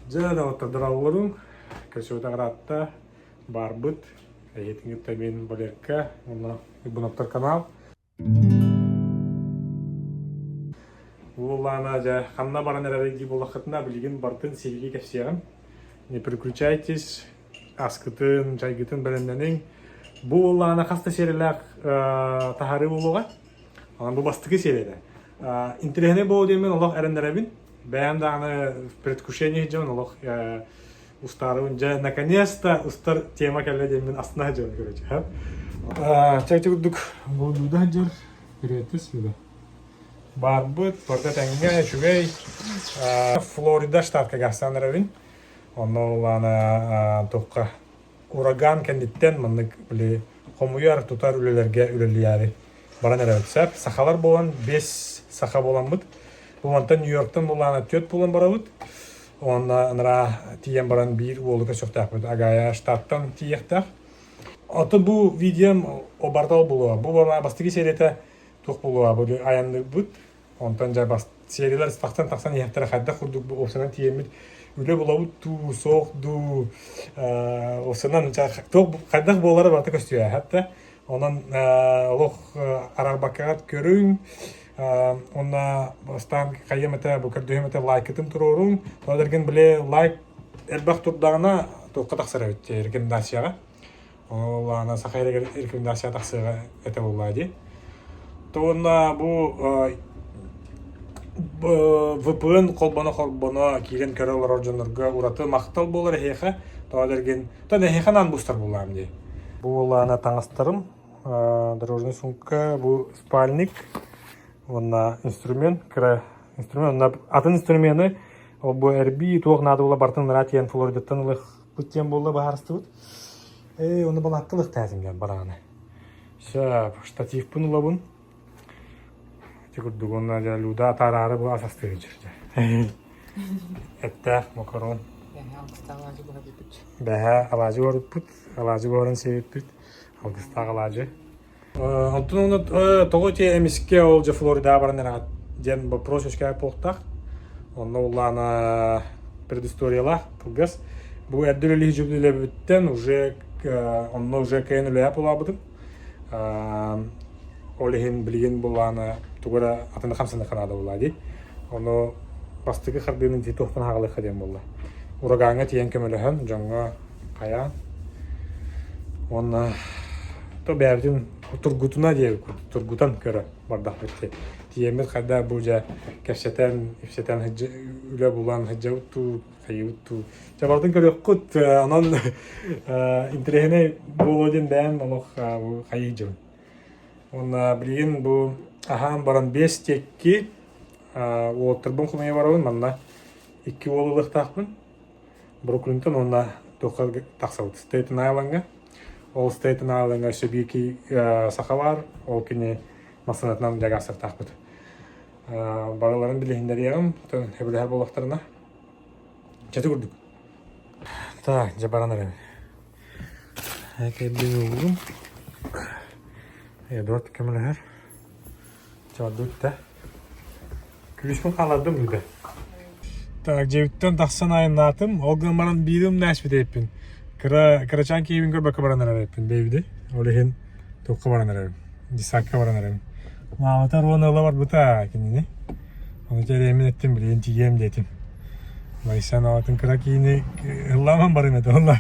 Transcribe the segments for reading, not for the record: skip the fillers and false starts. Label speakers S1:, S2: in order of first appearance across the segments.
S1: Дьэ, доҕоттор, дорооболоруҥ. Көрсүбэтэх ыраатта. Баарбыт. Эһиэтин кытта мин Валерка уонна Уйбуновтар канал. Уоллаана, дьэ, ханна баран эрэрий дии буоллаххытына, билигин барытын сиһилии кэпсиэҕим. Не переключайтесь, аскытын, чайгытын бэлэмнэниҥ. Бу уоллаана хас да сиэрэлээх таһаарыы буолуоҕа. Онон бу бастакы сиэрэлэ. Интэриэһинэй буолуо диэммин олох эрэннэрэбин. Бэйэм даҕаны в предвкушении дьон олох устаарыбын. Дьэ, наконец-то устар тема кэллэ диэммин астына сылдьабын, короче. Чэ, курдук бу Люда сылдьар. Привет, Люда. Барбыт, барыта тэҥҥэ, үчүгэй. Флорида штатка гастан эрэбин. Онно улаана туохха ураган кэнниттэн маннык били хомуйар, тутар үлэлэргэ үлэлиэри баран эрэбит сөп. Сахалар буолан, бес саха буоламмыт. Бу мантан Нью-Йорктан булаана түөрт буолан барабыт. Уонна анараа тиийэн баран биир уолу көрсүөхтээхпит. Агая штаттан тиийиэхтээх. Оттон бу видеом барыта ол буолуо. Бу бастакы серията туох буолуо бу айанныырбыт. Онтон дьэ бас сериялар тахсан тахсан иһэхтэрэ хайдах курдук бу опсанан тиийэммит үлэ булабыт дуу, суох дуу, опсанан туох хайдах буолара барыта көстүө хатта. Онон олох араарбаккаҕыт көрүҥ. Уонна бастаан хайыам этэ, бу көрдөһүөм этэ лайкытын туруоруҥ. Тоҕо дэргин били лайк элбэх турдаҕына туохха тахсар эбит рекомендацияҕа. Ол аны саха рекомендация тахсыаҕа этэ буоллаа дии. То уонна бу VPN холбоно-холбоно киирэн көрө олорор дьоннорго ураты махтал буолар эһиэхэ. Тоҕо дэргин, то эһиэхэ наан бустар буоллаам дии. Бу буоллаана таҥастарым, дорожный сумка, бу спальник уонна инструмент, кыра инструмент, уонна атын инструмены ол бу эрбии туох наада буола барытын ыныраа тиийэн Флоридаттан ылыахпыт диэн буолла быһаарыстыбыт. Ээ, ону балаакка ылыахтаатым диэн барааны. Сөп, штативпын ылабын. Ити курдук уонна дьэ Люда атаараары бу ас астыы сылдьар. Эттээх макарон.
S2: Бэһэ алгыстаах алаадьы буһарбыппыт.
S1: Бэһэ алаадьы буһарбыппыт. Алаадьы буһаран сиэбиппит. Алгыстаах алаадьы. Онтон онно тоҕо ити эмискэ ол дьэ Флоридаҕа баран эрэҕит диэн вопрос үөскээбит буолуохтаах. Онно улаана предысториялаах кылгас. Бу эрдэ үлэлии сылдьыбыт үлэбиттэн уже онно уже кыайан үлэлээп улаабытым. Ол иһин билигин булаана тугу эрэ атыны хамсаныахха наада буолла дии. Ону бастакы хардыыны ити туохтан аҕалыахха диэн буолла. Урагаҥҥа тиийэн көмөлөһөн дьоҥҥо хайаан уонна то бэйэбитин тургутуна диэбит тургутан көрө бардахпыт дии. Тиийэммит хайда бу дьэ кэпсэтэн, ипсэтэн үлэ булан сылдьабыт дуу, хайыыбыт дуу. Дьэ барытын көрүөххүт, онон интэриэһинэй буолуо диэн бэйэм олох хайыы дьыбын. Уонна билигин бу аһаан баран биэс диэки уолаттарбын хомуйа барабын манна икки уол ылыахтаахпын. Бруклинтан уонна туохха тахсабыт Стейтен Айлаҥҥа. Ол Стейтен Айлаҥҥа өссө биир саха баар, ол кини массыынатынан дьагаастартаахпыт. Барыларын билиһиннэриэҕим, сөбүлэһэр буоллахтарына. Чэти курдук. Так, дьэ баран эрэбин. Кэлбин уулум. Эдуард көмөлөһөр. Чордук да. Күлүспүн хааллардым Люда. Так, дьиэбиттэн тахсан айаннаатым. Ол гынан баран биирим нээспит эбиппин. Кыра кырачаан киһибин көрбөккө баран эрэр эбиппин, бэйбиди. Ол иһин туохха баран эрэбин. Десантка баран эрэбин. Маамата Руона ыла барбыта кинини. Ону кэриэмин эттим, билигин тиийиэм диэтим. Лайсан аҕатын кыра киини ыллааман барым этэ онно.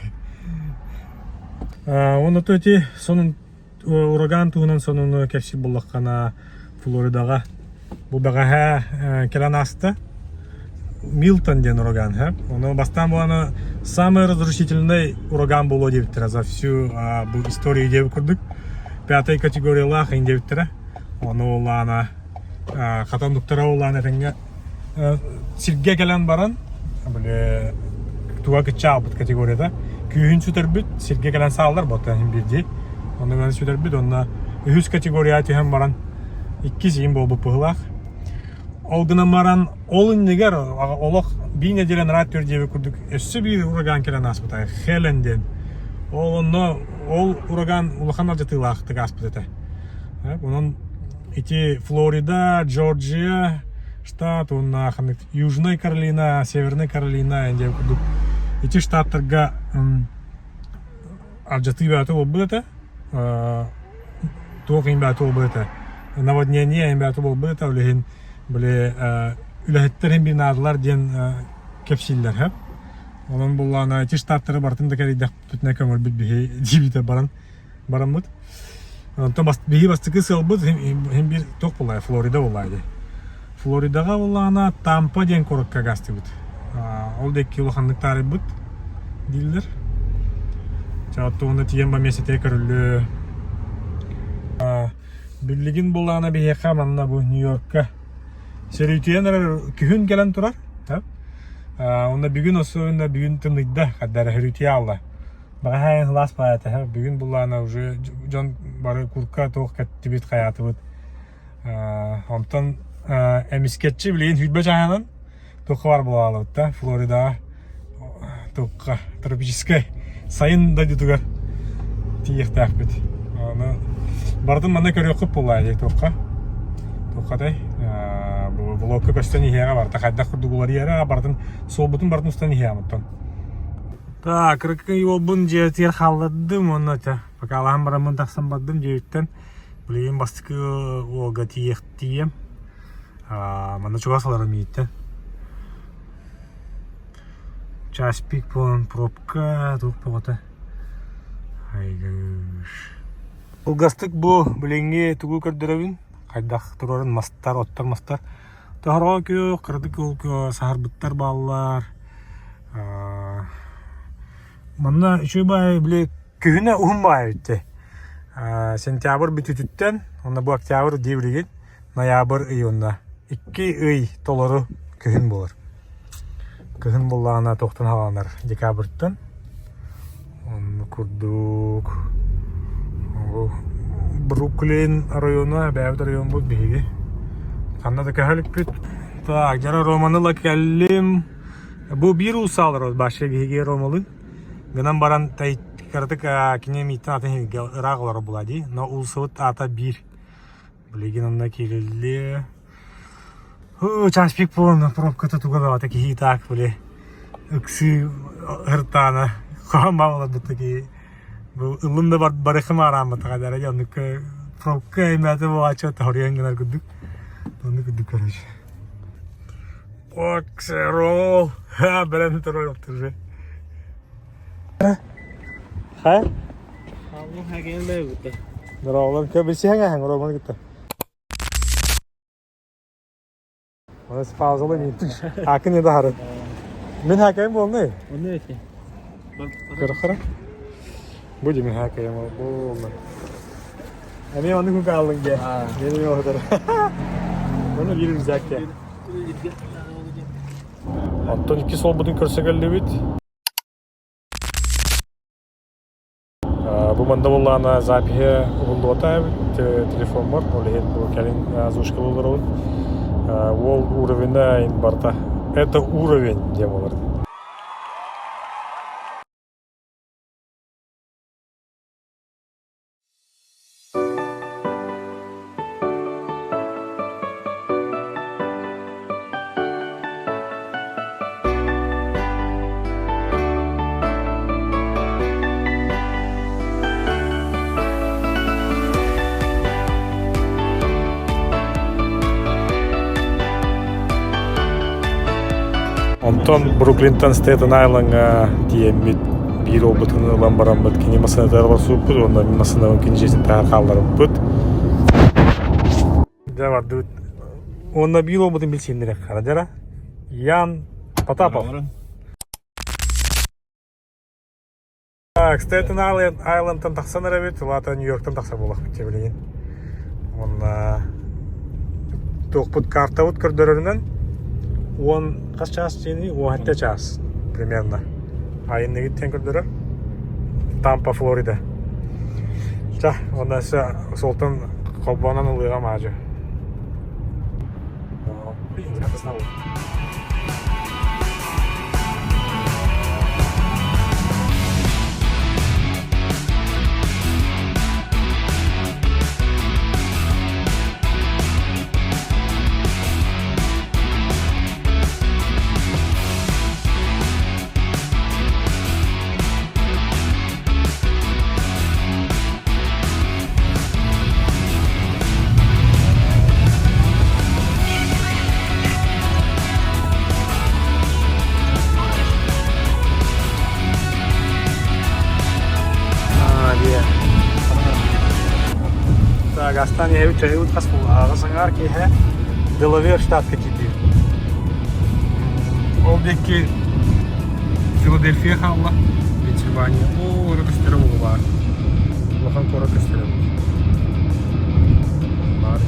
S1: Уонна то ити сонун ураган туһунан сонуну кэпсиир буоллаххына Флоридаҕа бу бэҕэһээ кэлэн ааста. Милтон диэн ураган, һэ. Ону бастаан буолана самый разрушительный ураган буолуо диэбиттэрэ за всю бу историю диэбит курдук. Пятай категориялаах ин диэбиттэрэ. Ону улаана хатан дуктара улаан этэҥҥэ сиргэ кэлэн баран били туга кыччаабыт категорията күүһүн сүтэрбит сиргэ кэлэн сааллар боттан иһин биирдии онно гынан сүтэрбит онно үһүс категорияҕа түһэн баран иккис иин буолбут быһыылаах ол гынан баран ол иннигэр олох биир нэдиэлэ анараа түөр диэбит курдук өссө биир ураган кэлэн ааспыта Хелен диэн ол онно ол ураган улахан алдьатыылаахтык ааспыт этэ онон ити Флорида, Джорджия. штат уонна ханнык Южная Каролина, Северная Каролина диэн курдук ити штаттарга алдьатыы бэйэтэ буолбут этэ. Туох иһин бэйэтэ буолбут этэ. Наводнение иһин бэйэтэ буолбут этэ. Ол иһин били үлэһиттэр иһин бинаадылар диэн кэпсииллэр һэ. Онон буллаана ити штаттары барытын да кэрийдэхпитинэ көҥүлбүт биһи диибитэ баран бараммыт. Онтон биһи бастакы сыалбыт иһин биир туох буоллаҕай Флорида буоллаҕай дии. Флоридаҕа буоллаҕына Тампа диэн куоракка гастыбыт. Ол диэки улаханнык таарыйбыт дииллэр. Чааттугуна тиийэн ба миэстэтигэр көрүллүө. Билигин буоллаҕына биһиэхэ манна бу Нью-Йоркка сөрүүтүйэн эрэр күһүн кэлэн турар. Онно бүгүн особенно бүгүн тымныйда, хаддара сөрүүтүйэ аалла. Бэҕэһээ сылаас баайатаһа, бүгүн буллаана уже дьон бары курка туох кэттибит, хайаатыбыт. Онтон эмискэччи билигин сүүрбэ чааһынан туохха бар буолаалыбыт да Флоридаҕа туохха тропическай сайын дойдутугар тиийиэхтээхпит. Аны барытын манна көрүөххүт буоллаа дии туохха. Туоххатай бу блокка көстөн иһиэҕэ барыта хайдах курдук уларыйара барытын суолбутун барытын устан иһиэҕим оттон. Так, кыракый уолбун дьиэтигэр хааллардым уонна чэ покалаһан бараммын тахсан бардым дьиэбиттэн. Билигин бастакы уолга тиийиэм. Манна чугас олорор мииттэн. Час пик буолан пробка туох бөҕөтө. Айгыш. Кылгастык бу билиҥҥи тугу көрдөрөбүн? Хайдах турарын мастар, оттор мастар. Тоһорҕо күөх, кыратык саһарбыттар бааллар. Манна үчүгэй баайы били күһүнэ уһун баайы бүттэ. Сентябрь бүтүүтүттэн уонна бу октябрь дии билигин ноябрь ый уонна 2 ый толору күһүн буолар. Кыһын буоллаҕына туохтан хааланар декабрьтан. Онно курдук Бруклин оройуона бэйэбит оройуоммут биһиги. Ханна да көһө иликпит. Так, дьара Романы ыла кэллим. Бу биир уулуссаалар баша биһиги Ромалыын. Гынан баран кыратык кини мииттэн атын иһиргэ ыраах олорор буолаа дии. Но уулуссабыт аата биир. Билигин онно киириллиэ. Час пик буолан пробката туга баҕата киһи так били ыксыы ыртаана хаһан баҕаларбыт киһи бу ыллым да барыхым аараамматаҕа дара оннук пробка имээтэ буолааччы тоһоруйан гынар курдук оннук курдук короче Оксерол. Бэлэм турар уже. Хай?
S2: Алло, хаген бэйбүтэ.
S1: Здорово, билсиһэҥ аһаҥ Роман кытта. Оны паузалы мин. Акын не дahары. Мин хакайым болны.
S2: Оны эти.
S1: Көрөхөрө. Бу дии мин хакайым болны. Эмиэ оннук күн хааллыҥ дии. Мен эмиэ оһотор. Ону биир рюкзакка. Оттон икки суолбутун көрсө кэллибит. Бу манна буоллаҕына запиһы уһуллубата эбит телефоммор, ол иһин бу кэлин озвучкалыы олоробун. Уол уровена ин барыта это уровень диэн буолар. Онтон Бруклинтан Стейтен Айлаҥҥа тиийэммит биир уолбутун ылан бараммыт кини массыынатыгар олорсубуппут уонна мин массыынабын кини дьиэтин таһыгар хаалларбыппыт. Дьэ бардыбыт. Уонна биир уолбутун билсииннэрэ хара дьара. Ян Потапов. Стейтен Айлендтан тахсан эрэбит, улаата Нью-Йорктан тахсар буоллахпыт дии билигин. Уонна туохпут картабыт көрдөрөрүнэн уон хас чаас диэний? 17 чаас примерно. Айынныгыт диэн көрдөрөр. Тампа, Флорида. Ча, уонна өссө суолтан холбоонон ылыаҕа маадьы. Дьэ. Так, астан иһэбит чайыбыт хас буолла? Аҕыс аҥаар киэһэ Делавер штатка киирдибит. Ол диэки Филадельфия хаалла, Пенсильвания. Оо, өрө көстөрө буолуо баар. Улахан куорат көстөрө баар.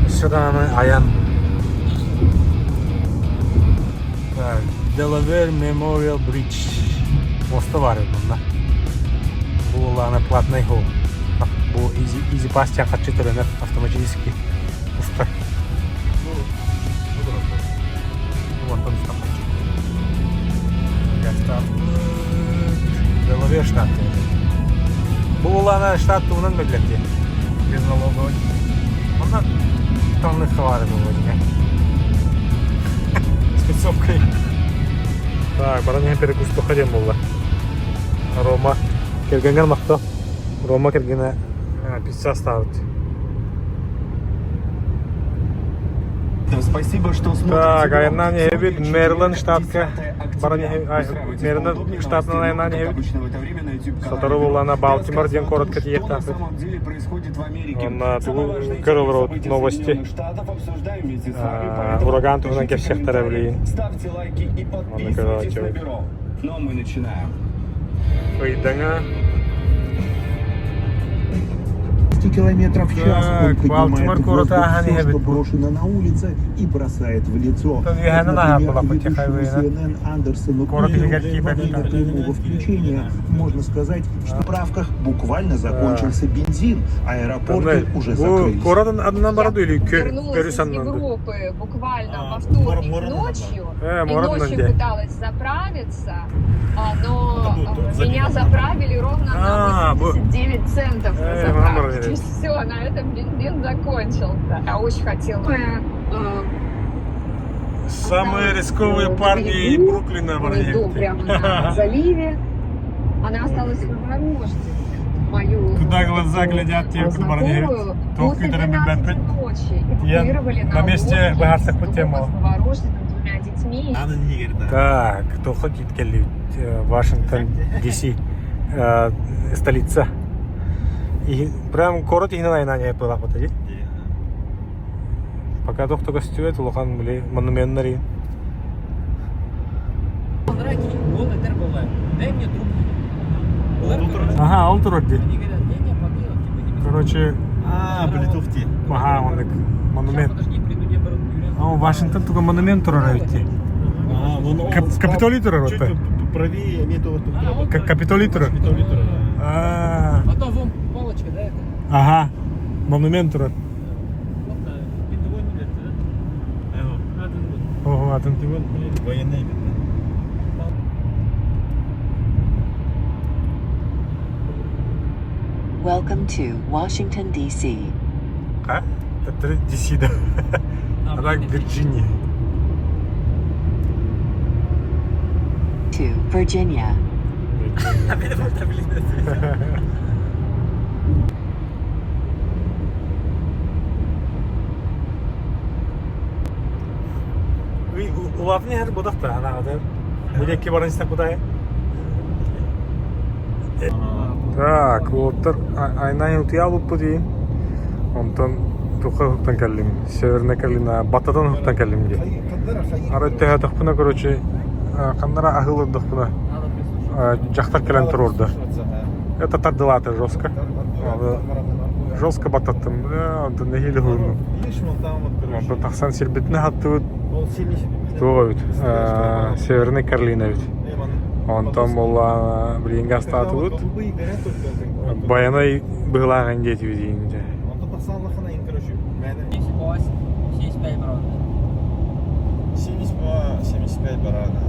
S1: Өссө даҕаны айан. Так, Delaware Memorial Bridge муоста баар эбит манна. Бу буоллаҕына платный холл. Бу Easy, Easy Pass диэн харчы төлөнөр автоматически устар. Бу онтон устар харчы. Делавер штат. Бу буоллаҕына штат туһунан биллэр дии. Без налоговой. Онно таҥнык баар буолуо дии. Спецовкой. Так, баран иһэн перекустуха диэн буолла. Рома кэргэҥҥэр махтал. Рома кэргэнэ пицца астаабыт.
S3: Спасибо, что смотрите.
S1: Так, айаннаан иһэбит Мэриленд штатка баран Мэриленд штатынан айаннаан иһэбит. Сотору буоллаҕына Балтимор диэн куоратка тиийиэхтээхпит. Уонна тугу көрө олоробут новости. Ураган туһунан кэпсиэхтэрэ билигин.
S3: Ставьте лайки и
S1: Манна
S3: подписывайтесь на
S1: көрөөччүбүт.
S3: бюро. Но мы начинаем.
S1: Ыйдаҥа
S4: километров в час он
S1: Так, Балтимор
S4: поднимает в
S1: куората
S4: воздух
S1: ааһан
S4: все,
S1: иһэбит.
S4: что брошено на улице, и бросает в лицо.
S1: Оттон
S4: Как,
S1: үөһээнэн ааһар
S4: например,
S1: буоллахпыт
S4: ведущему
S1: хайвейынан.
S4: CNN Андерсону
S1: Куорат
S4: Кулеру
S1: иһигэр
S4: во
S1: киирбэт
S4: время прямого включения можно сказать, что в правках буквально закончился бензин, аэропорты уже
S1: Бу
S4: закрылись.
S1: куорат аннынан
S5: Я
S1: барар или
S5: вернулась
S1: өрүс
S5: из
S1: аннынан дуу?
S5: Европы буквально
S6: А,
S5: во вторник
S6: мор-
S5: ночью.
S1: Э,
S5: И
S1: муоранан
S5: ночью
S1: дии.
S5: пыталась заправиться, но
S6: Это будет
S5: меня
S6: заливом.
S5: заправили ровно
S1: А,
S5: на
S1: бу
S5: 89 центов на
S1: Э, манан баран
S5: заправке. То
S1: иһэбит.
S5: есть все, на этом бензин закончился. Я очень хотела
S1: Самые
S5: осталась
S1: рисковые
S5: на
S1: парни
S5: берегу,
S1: Бруклина баран
S5: мой дом
S1: иһэбит.
S5: прямо на заливе. Она осталась в Новорожденных. Мою
S1: Куда глаза
S5: эту
S1: глядят, те куда баран иһэбит.
S5: знакомую
S1: Туох
S5: после
S1: күүтэрин
S5: 12
S1: билбэппит.
S5: ночи
S1: Тиийэн
S5: эвакуировали
S1: на
S5: на
S1: месте
S5: лодке
S1: быһаарсыкпыт
S5: с
S1: тема.
S5: дома с новорожденным двумя детьми.
S1: Так, туохха киит кэллибит? Вашингтон, DC, столица. И прям куорат иһинэн айаннаан иһэр буолаахпыт дии. Пока туох да көстүбэт, улахан били монуменнар иһин. Ага, ол турар дии. Короче,
S6: А, Bluetooth дии.
S1: аха, оннук монумент. А, Вашингтон туга монумент турар эбит дии.
S6: А, вон он
S1: Капитолий турар
S6: Чуть
S1: отто.
S6: правее метро
S1: Капитолий турар.
S6: Капитолий турар.
S1: А,
S2: А то вон палочка, да, это?
S1: ага, монумент турар. Ого, атын.
S6: Военный видно.
S7: Welcome to Washington, D.C.
S1: А? Это DC, да. А так Вирджиния.
S7: To Virginia.
S1: Улаатын иһэр будахта анаҕатар. Бу диэки баран истэх кутай. Так, уолаттар айнаан утуйа булпут иин. Онтон туха уһуктан кэллим. Северная Каролина Бататан уһуктан кэллим дии. Арай төһөтөхпүнэ, короче, ханнара аһыылырдахпына дьахтар кэлэн туруорда. Это тардылаата жестко. Жестко баттаттым. Онтон нэһиилэ уһугуннум.
S6: Видишь, вон там вот, короче.
S1: Онтон тахсан сирбитин аһаттыбыт.
S6: Он 70.
S1: Туох эбит? Северный Каролина эбит. Онтон буолла билигин астаатыбыт.
S6: Голубые горят только.
S1: Байанай быһылааҕын диэтибит диин дьэ.
S6: Онтон тахсааллахына ин, короче, мээнэ
S2: 75 баран.
S6: 72, 75 барана.